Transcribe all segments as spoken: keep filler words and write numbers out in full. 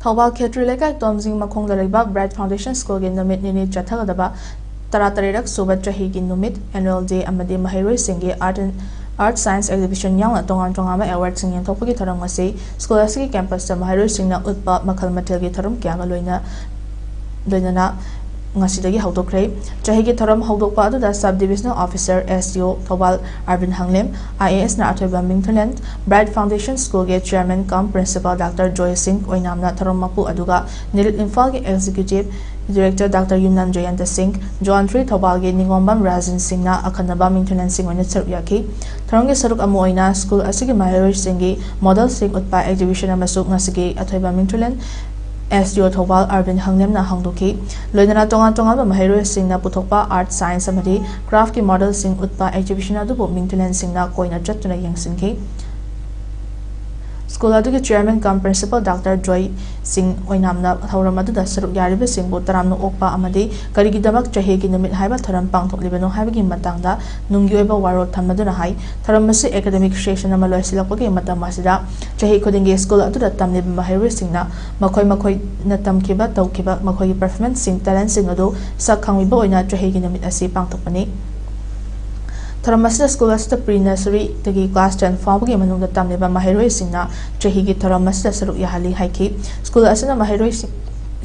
ꯊꯧꯕꯥꯜ ꯈꯦꯇ꯭ꯔꯤ ꯂꯩꯀꯥꯏ ꯇꯣꯝꯖꯤꯡ ꯃꯈꯣꯡꯗ ꯂꯩꯕ ꯕ꯭ꯔꯥꯏꯠ ꯐꯥꯎꯟꯗꯦꯁꯟ ꯁ꯭ꯀꯨꯜꯒꯤ ꯅꯨꯃꯤꯠ ꯅꯤꯅꯤ ꯆꯠꯊꯒꯗꯕ ꯇꯔꯥꯇꯔꯦꯠ ꯁꯨꯕ ꯆꯍꯤꯒꯤ ꯅꯨꯃꯤꯠ, ꯑꯦꯅꯨꯋꯦꯜ ꯗꯦ, ꯑꯃꯗꯤ ꯃꯍꯩꯔꯣꯏꯁꯤꯡꯒꯤ art and art science exhibition ꯌꯥꯎꯅ ꯇꯣꯉꯥꯟ ꯇꯣꯉꯥꯟꯕ ꯑꯦꯋꯥꯔꯗꯁꯤꯡ ꯌꯦꯟꯊꯣꯛꯄꯒꯤ ꯊꯧꯔꯝ ꯑꯁꯤ ꯁ꯭ꯀꯨꯜ ꯑꯁꯤꯒꯤ ꯀꯦꯝꯄꯁꯇ ꯃꯍꯩꯔꯣꯏꯁꯤꯡꯅ ꯎꯠꯄ ꯃꯈꯜ ꯃꯊꯦꯜꯒꯤ ꯊꯧꯔꯝ ꯀꯌꯥꯒ ꯂꯣꯏꯅ ꯂꯣꯏꯅꯅ ꯉꯁꯤꯗꯒꯤ ꯍꯧꯗꯣꯛꯈ꯭ꯔꯦ꯫ ꯆꯍꯤꯒꯤ ꯊꯧꯔꯝ ꯍꯧꯗꯣꯛꯄ ꯑꯗꯨꯗ ꯁꯕ ꯗꯤꯕꯤꯖꯅꯦꯜ ꯑꯣꯐꯤꯁꯥꯔ, ꯑꯦꯁ ꯗꯤ ꯑꯣ, ꯊꯧꯕꯥꯜ ꯑꯥꯔꯕꯤꯟ ꯍꯥꯡꯂꯦꯝ, ꯑꯥꯏ ꯑꯦ ꯑꯦꯁꯅ ꯑꯊꯣꯏꯕ ꯃꯤꯡꯊꯨꯂꯦꯟ, ꯕ꯭ꯔꯥꯏꯠ ꯐꯥꯎꯟꯗꯦꯁꯟ ꯁ꯭ꯀꯨꯜꯒꯤ ꯆꯤꯌꯔꯃꯦꯟ ꯀꯝ ꯄ꯭ꯔꯤꯟꯁꯤꯄꯥꯜ ꯗꯥꯛꯇꯔ ꯖꯣꯏ ꯁꯤꯡ ꯑꯣꯏꯅꯥꯝꯅ ꯊꯧꯔꯝ ꯃꯄꯨ, ꯑꯗꯨꯒ ꯅꯤꯔꯤꯠ ꯏꯝꯐꯥꯜꯒꯤ ꯑꯦꯛꯖꯤꯀ꯭ꯌꯨꯇꯤꯚ ꯗꯤꯔꯦꯛꯇꯔ ꯗꯥꯛꯇꯔ ꯌꯨꯝꯅꯥꯝ ꯖꯌꯟꯇ ꯁꯤꯡ, ꯖꯣꯟ ꯊ꯭ꯔꯤ ꯊꯧꯕꯥꯜꯒꯤ ꯅꯤꯉꯣꯝꯕꯝ ꯔꯥꯖꯟ ꯁꯤꯡꯅ ꯑꯈꯟꯅꯕ ꯃꯤꯡꯊꯨꯂꯦꯟꯁꯤꯡ ꯑꯣꯏꯅ ꯁꯔꯨꯛ ꯌꯥꯈꯤ꯫ ꯊꯧꯔꯝꯒꯤ ꯁꯔꯨꯛ ꯑꯃ ꯑꯣꯏꯅ ꯁ꯭ꯀꯨꯜ ꯑꯁꯤꯒꯤ ꯃꯍꯩꯔꯣꯏꯁꯤꯡꯒꯤ ꯃꯣꯗꯦꯜꯁꯤꯡ ꯎꯠꯄ ꯑꯦꯛꯖꯤꯕꯤꯁꯟ ꯑꯃꯁꯨ ꯉꯁꯤꯒꯤ ꯑꯊꯣꯏꯕ ꯃꯤꯡꯊꯨꯂꯦꯟ ꯑꯦꯁ ꯗꯤ ꯑꯣ ꯊꯧꯕꯥꯜ ꯑꯥꯔꯕꯤꯟ ꯍꯥꯡꯂꯦꯝꯅ ꯍꯥꯡꯗꯣꯛꯈꯤ꯫ ꯂꯣꯏꯅꯅ ꯇꯣꯉꯥꯟ ꯇꯣꯉꯥꯟꯕ ꯃꯍꯩꯔꯣꯏꯁꯤꯡꯅ ꯄꯨꯊꯣꯛꯄ ꯑꯥꯔꯠ, ꯁꯥꯏꯟꯁ ꯑꯃꯗꯤ ꯀ꯭ꯔꯥꯐꯀꯤ ꯃꯣꯗꯦꯜꯁꯤꯡ ꯎꯠꯄ ꯑꯦꯛꯖꯤꯕꯤꯁꯟ ꯑꯗꯨꯕꯨ ꯃꯤꯡꯊꯨꯂꯦꯟꯁꯤꯡꯅ ꯀꯣꯏꯅ ꯆꯠꯇꯨꯅ ꯌꯦꯡꯁꯤꯟꯈꯤ꯫ ꯁ꯭ꯀꯨꯜ ꯑꯗꯨꯒꯤ ꯆꯤꯌꯔꯃꯦꯟ ꯀꯝ ꯄ꯭ꯔꯤꯟꯁꯤꯄꯥꯜ ꯗꯥꯛꯇꯔ ꯖꯣꯏ ꯁꯤꯡ ꯑꯣꯏꯅꯥꯝꯅ ꯊꯧꯔꯝ ꯑꯗꯨꯗ ꯁꯔꯨꯛ ꯌꯥꯔꯤꯕꯁꯤꯡꯕꯨ ꯇꯔꯥꯝꯅ ꯑꯣꯛꯄ ꯑꯃꯗꯤ ꯀꯔꯤꯒꯤꯗꯃꯛ ꯆꯍꯤꯒꯤ ꯅꯨꯃꯤꯠ ꯍꯥꯏꯕ ꯊꯧꯔꯝ ꯄꯥꯡꯊꯣꯛꯂꯤꯕꯅꯣ ꯍꯥꯏꯕꯒꯤ ꯃꯇꯥꯡꯗ ꯅꯨꯡꯒꯤ ꯑꯣꯏꯕ ꯋꯥꯔꯣꯜ ꯊꯝꯂꯗꯨꯅ ꯍꯥꯏ, ꯊꯧꯔꯝ ꯑꯁꯤ ꯑꯦꯀꯥꯗꯦꯃꯤꯛ ꯁꯦꯁꯟ ꯑꯃ ꯂꯣꯏꯁꯤꯜꯂꯛꯄꯒꯤ ꯃꯇꯝ ꯑꯁꯤꯗ ꯆꯍꯤ ꯈꯨꯗꯤꯡꯒꯤ ꯁ꯭ꯀꯨꯜ ꯑꯗꯨꯗ ꯇꯝꯂꯤꯕ ꯃꯍꯩꯔꯣꯏꯁꯤꯡꯅ ꯃꯈꯣꯏ ꯃꯈꯣꯏꯅ ꯇꯝꯈꯤꯕ, ꯇꯧꯈꯤꯕ, ꯃꯈꯣꯏꯒꯤ ꯄꯔꯐꯣꯔꯃꯦꯟꯁꯁꯤꯡ, ꯇꯦꯂꯦꯟꯠꯁꯤꯡ ꯑꯗꯨ ꯁꯛ ꯈꯪꯕꯤꯕ ꯑꯣꯏꯅ ꯆꯍꯤꯒꯤ ꯅꯨꯃꯤꯠ ꯑꯁꯤ ꯄꯥꯡꯊꯣꯛꯄꯅꯤ꯫ ꯊꯧꯔꯝ ꯑꯁꯤꯗ ꯁ꯭ꯀꯨꯜ ꯑꯁꯤꯗ ꯄ꯭ꯔꯤ ꯅꯔꯁꯔꯤꯗꯒꯤ ꯀ꯭ꯂꯥꯁ ꯇꯦꯟ ꯐꯥꯎꯕꯒꯤ ꯃꯅꯨꯡꯗ ꯇꯝꯂꯤꯕ ꯃꯍꯩꯔꯣꯏꯁꯤꯡꯅ ꯆꯍꯤꯒꯤ ꯊꯧꯔꯝ ꯑꯁꯤꯗ ꯁꯔꯨꯛ ꯌꯥꯍꯜꯂꯤ ꯍꯥꯏꯈꯤ꯫ ꯁ꯭ꯀꯨꯜ ꯑꯁꯤꯅ ꯃꯍꯩꯔꯣꯏꯁꯤꯡ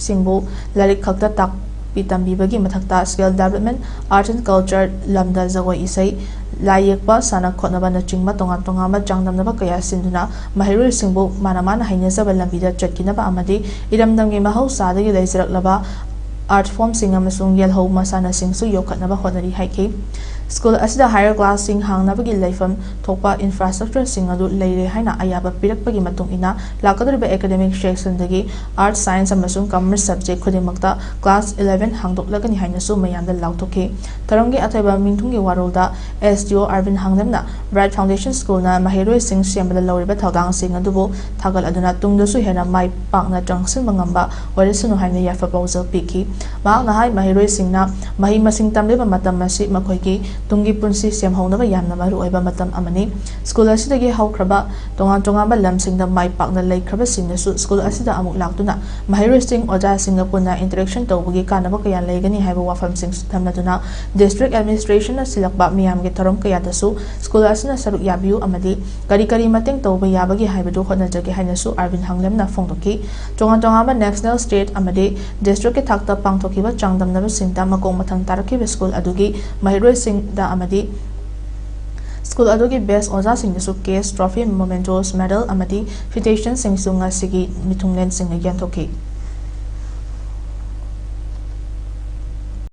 ꯁꯤꯡꯕꯨ ꯂꯥꯏꯔꯤꯛ ꯈꯛꯇ ꯇꯥꯛꯄꯤ ꯇꯝꯕꯤꯕꯒꯤ ꯃꯊꯛꯇ skill development, art and culture, ꯂꯝꯗ ꯖꯒꯣꯏ ꯏꯁꯩ, ꯂꯥꯏ ꯌꯦꯛꯄ, ꯁꯥꯟꯅ ꯈꯣꯠꯅꯕꯅꯆꯤꯡꯕ ꯇꯣꯉꯥꯟ ꯇꯣꯉꯥꯟꯕ ꯆꯥꯡꯗꯝꯅꯕ ꯀꯌꯥ ꯁꯤꯟꯗꯨꯅ ꯃꯍꯩꯔꯣꯏꯁꯤꯡꯕꯨ ꯃꯥꯅ ꯃꯥꯅ ꯍꯩꯅꯖꯕ ꯂꯝꯕꯤꯗ ꯆꯠꯈꯤꯅꯕ ꯑꯃꯗꯤ ꯏꯔꯝꯗꯝꯒꯤ ꯃꯍꯧꯁꯥꯗꯒꯤ ꯂꯩꯖꯔꯛꯂꯕ ꯑꯥꯔꯠ ꯐꯣꯝꯁꯤꯡ ꯑꯃꯁꯨꯡ ꯌꯦꯜꯍꯧ ꯃꯁꯥꯟꯅꯁꯤꯡꯁꯨ ꯌꯣꯛꯈꯠꯅꯕ ꯍꯣꯠꯅꯔꯤ ꯍꯥꯏꯈꯤ꯫ ꯁ꯭ꯀꯨꯜ ꯑꯁꯤꯗ ꯍꯥꯌꯔ ꯀ꯭ꯂꯥꯁꯁꯤꯡ ꯍꯥꯡꯅꯕꯒꯤ ꯂꯩꯐꯝ ꯊꯣꯛꯄ ꯏꯟꯐ꯭ꯔꯥꯁ꯭ꯇ꯭ꯔꯛꯆꯔꯁꯤꯡ ꯑꯗꯨ ꯂꯩꯔꯦ ꯍꯥꯏꯅ ꯑꯌꯥꯕ ꯄꯤꯔꯛꯄꯒꯤ ꯃꯇꯨꯡ ꯏꯟꯅ ꯂꯥꯛꯀꯗꯧꯔꯤꯕ ꯑꯦꯀꯥꯗꯦꯃꯤꯛ ꯁꯦꯁꯟꯗꯒꯤ ꯑꯥꯔꯠꯁ, ꯁꯥꯏꯟꯁ ꯑꯃꯁꯨꯡ ꯀꯃꯔꯁ ꯁꯕꯖꯦꯛ ꯈꯨꯗꯤꯡꯃꯛꯇ ꯀ꯭ꯂꯥꯁ ꯏꯂꯦꯚꯦꯟ ꯍꯥꯡꯗꯣꯛꯂꯒꯅꯤ ꯍꯥꯏꯅꯁꯨ ꯃꯌꯥꯝꯗ ꯂꯥꯎꯊꯣꯛꯈꯤ꯫ ꯊꯧꯔꯝꯒꯤ ꯑꯊꯣꯏꯕ ꯃꯤꯡꯊꯨꯡꯒꯤ ꯋꯥꯔꯣꯜꯗ ꯑꯦꯁ ꯗꯤ ꯑꯣ ꯑꯥꯔꯕꯤꯟ ꯍꯥꯡꯂꯦꯝꯅ ꯕ꯭ꯔꯥꯏꯠ ꯐꯥꯎꯟꯗꯦꯁꯟ ꯁ꯭ꯀꯨꯜꯅ ꯃꯍꯩꯔꯣꯏꯁꯤꯡ ꯁꯦꯝꯕꯗ ꯂꯧꯔꯤꯕ ꯊꯧꯗꯥꯡꯁꯤꯡ ꯑꯗꯨꯕꯨ ꯊꯥꯒꯠꯂꯗꯨꯅ ꯇꯨꯡꯗꯁꯨ ꯍꯦꯟꯅ ꯃꯥꯏ ꯄꯥꯛꯅ ꯆꯪꯁꯤꯟꯕ ꯉꯝꯕ ꯑꯣꯏꯔꯁꯅꯨ ꯍꯥꯏꯅ ꯌꯥꯏꯐ ꯄꯥꯎꯖꯦꯜ ꯄꯤꯈꯤ꯫ ꯃꯍꯥꯛꯅ ꯍꯥꯏ, ꯃꯍꯩꯔꯣꯏꯁꯤꯡꯅ ꯃꯍꯩ ꯃꯁꯤꯡ ꯇꯝꯂꯤꯕ ꯃꯇꯝ ꯑꯁꯤ ꯃꯈꯣꯏꯒꯤ ꯇꯨꯡꯒꯤ ꯄꯨꯟꯁꯤ ꯁꯦꯝꯍꯧꯅꯕ ꯌꯥꯝꯅ ꯃꯔꯨꯑꯣꯏꯕ ꯃꯇꯝ ꯑꯃꯅꯤ꯫ ꯁ꯭ꯀꯨꯜ ꯑꯁꯤꯗꯒꯤ ꯍꯧꯈ꯭ꯔꯕ ꯇꯣꯉꯥꯟ ꯇꯣꯉꯥꯟꯕ ꯂꯝꯁꯤꯡꯗ ꯃꯥꯏ ꯄꯥꯛꯅ ꯂꯩꯈ꯭ꯔꯕꯁꯤꯡꯅꯁꯨ ꯁ꯭ꯀꯨꯜ ꯑꯁꯤꯗ ꯑꯃꯨꯛ ꯂꯥꯛꯇꯨꯅ ꯃꯍꯩꯔꯣꯏꯁꯤꯡ, ꯑꯣꯖꯥꯁꯤꯡꯒ ꯄꯨꯟꯅ interaction ꯇꯧꯕꯒꯤ ꯀꯥꯟꯅꯕ ꯀꯌꯥ ꯂꯩꯒꯅꯤ ꯍꯥꯏꯕ ꯋꯥꯐꯝꯁꯤꯡꯁꯨ ꯊꯝꯅꯗꯨꯅ district administrationꯅ ꯁꯤꯜꯂꯛꯄ ꯃꯤꯌꯥꯝꯒꯤ ꯊꯧꯔꯝ ꯀꯌꯥꯗꯁꯨ ꯁ꯭ꯀꯨꯜ ꯑꯁꯤꯅ ꯁꯔꯨꯛ ꯌꯥꯕꯤꯌꯨ ꯑꯃꯗꯤ ꯀꯔꯤ ꯀꯔꯤ ꯃꯇꯦꯡ ꯇꯧꯕ ꯌꯥꯕꯒꯦ ꯍꯥꯏꯕꯗꯨ ꯍꯣꯠꯅꯖꯒꯦ ꯍꯥꯏꯅꯁꯨ ꯑꯥꯔꯕꯤꯟ ꯍꯥꯡꯂꯦꯝꯅ ꯐꯣꯡꯗꯣꯛꯈꯤ꯫ ꯇꯣꯉꯥꯟ ꯇꯣꯉꯥꯟꯕ national, state ꯑꯃꯗꯤ districtꯀꯤ ꯊꯥꯛꯇ ꯄꯥꯡꯊꯣꯛꯈꯤꯕ ꯆꯥꯡꯗꯝꯅꯕꯁꯤꯡꯗ ꯃꯀꯣꯛ ꯃꯊꯪ ꯇꯥꯔꯛꯈꯤꯕ ꯁ꯭ꯀꯨꯜ ꯑꯗꯨꯒꯤ ꯃꯍꯩꯔꯣꯏꯁꯤꯡꯗ ꯑꯃꯗꯤ ꯁ꯭ꯀꯨꯜ ꯑꯗꯨꯒꯤ best ꯑꯣꯖꯥꯁꯤꯡꯗꯁꯨ cash, trophy, mementos, medal ꯑꯃꯗꯤ citationꯁꯤꯡꯁꯨ ꯉꯁꯤꯒꯤ ꯃꯤꯊꯨꯡꯂꯦꯟꯁꯤꯡꯅ ꯌꯦꯟꯊꯣꯛꯈꯤ꯫